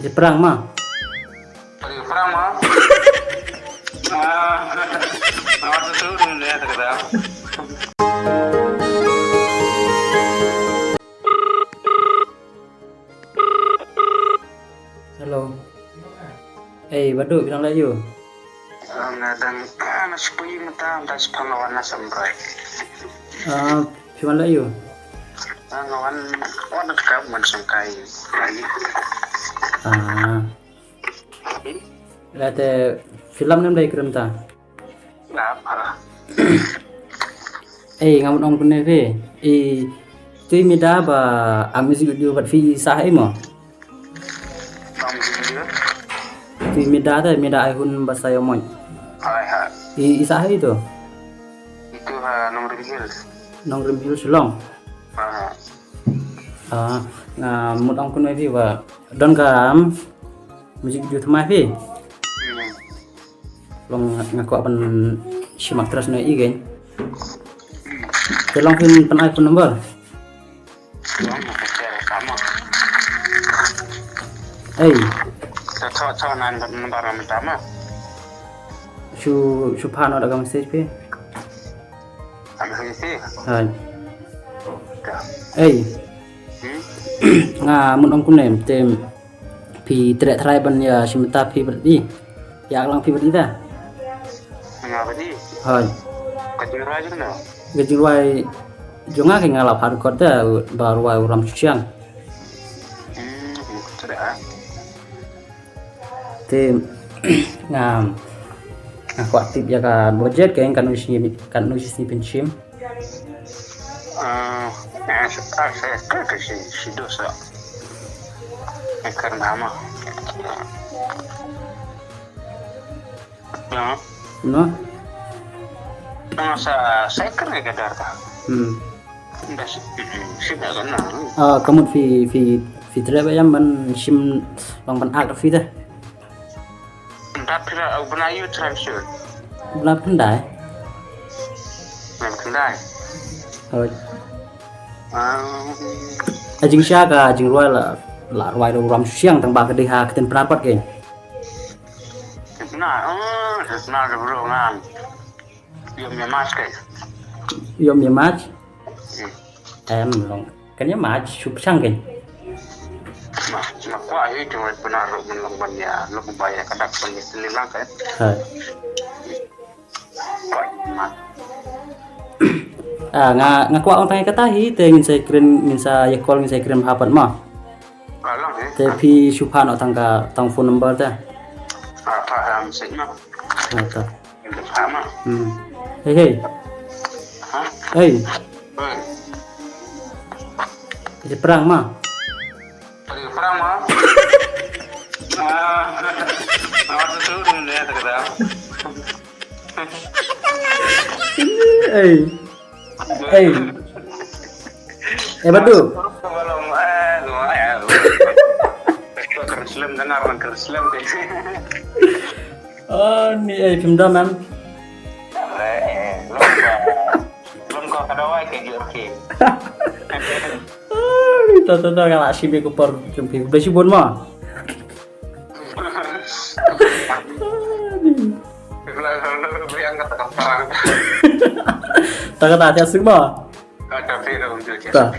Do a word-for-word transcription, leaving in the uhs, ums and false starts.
Ïa pyrang ma. Ïa pyrang ma. Ah, ma tu tu ni ya tak ada. Hello. Ei, Badu, phi dang leh aiu? Ah, nga dang, ah, nga shu poi mynta, mynta shu pang nga wan na Saiñraij. Ah, phi wan leh aiu? Ah, nga wan, wan na ka, wan shongkai. Ah. Leh te film ne em dei kren ta? Lap, ah. Ei, nga mut ong kane phi. I, tu i Mida ba act music video bad phi, i sah i mo? Bang video? Tu i Mida te, Mida Aihun ba sa ïa mo. Hai, hai. I, i sah i tu? Itu ha Nongrim Hills. Nongrim Hills Shillong. Ah. Ah, nga mut ong kane phi ba don ka, um, music video thymmai phi. Hmm. Long nga kwah ban shim actress na i kein. Te long phin pyn-ai phone number. Long ka share ka ma. Ei. Te cho, cho nan number na mynta ma. Shu, shu phah noh da ka message phi. Ka message phi? Hai. Ka. Ei. Hmm? Nga mut ong kumne, te phi treh trai ban ïa shim bynta phi bad i. Ïa lang phi bad i ta. Nga bad i? Hooid. Ka jingrwai jong no? Ka jingrwai jong nga ka nga la phah record ta, ba rwai u Ram Shusiang. Hmm, treh ah. Te nga, nga kwah tip ïa ka budget ka, katno shisngi, katno shisngi phin shim. Ah, eh, sa, sa, sa, ka shi, shi dos sa. Eh, karena ma. Ya. No? Nga sa, sa kren ka dar ka. Hmm. Nda shi, shi na ka na. Ah, ka mut phi, phi, phi treh ba ïam ban shim long ban act phi te. Nda phi la, uh, bna ïu transfer. Bna phyndai. Bna phyndai. Hooid. Ah. A jingshisha ka jingrwai la, la rwai da u Ram Shusiang tang ba ka dei ha ktien Pnar pat kein. Pnar, oh, Pnar da bro ngan. Ïoh mia match kein. Ïoh mia match? Hmm. Em long. Kan ïa match shu pyrshang kein. Ma, ma kwah ïa jong Pnar ruh ban long ban ïa, long ba ïa ka dak ban ïa teli lang kein. Ha. Kwah ïa match. Ah, nga, nga kwah ong tang ïa kata hi, te ngin sa kren, ngin sa ïa call, ngin sa kren ha pat ma. Ka long hi. Te phi shu phah noh tang ka, tang phone number te. Ah, phah, um, message ma. Phah ta. Phah ma. Hmm. Hey, hey. Ha? Hey. Hey. Ïa pyrang ma. Ïa pyrang ma. Ah. Ah, tu tu ni ya tak dah. Hey. Hey. Eh, Badu. Muslim dengar, Muslim. Oh, ni, eh, phim don, man. Eh, eh, long ko, long ko ka dawai ke jur ki. Ah, ni to, to, to, ka la shim ïa ka por jong phi. Khublei shibun ma. Ta kata, ta suk ma. Ta.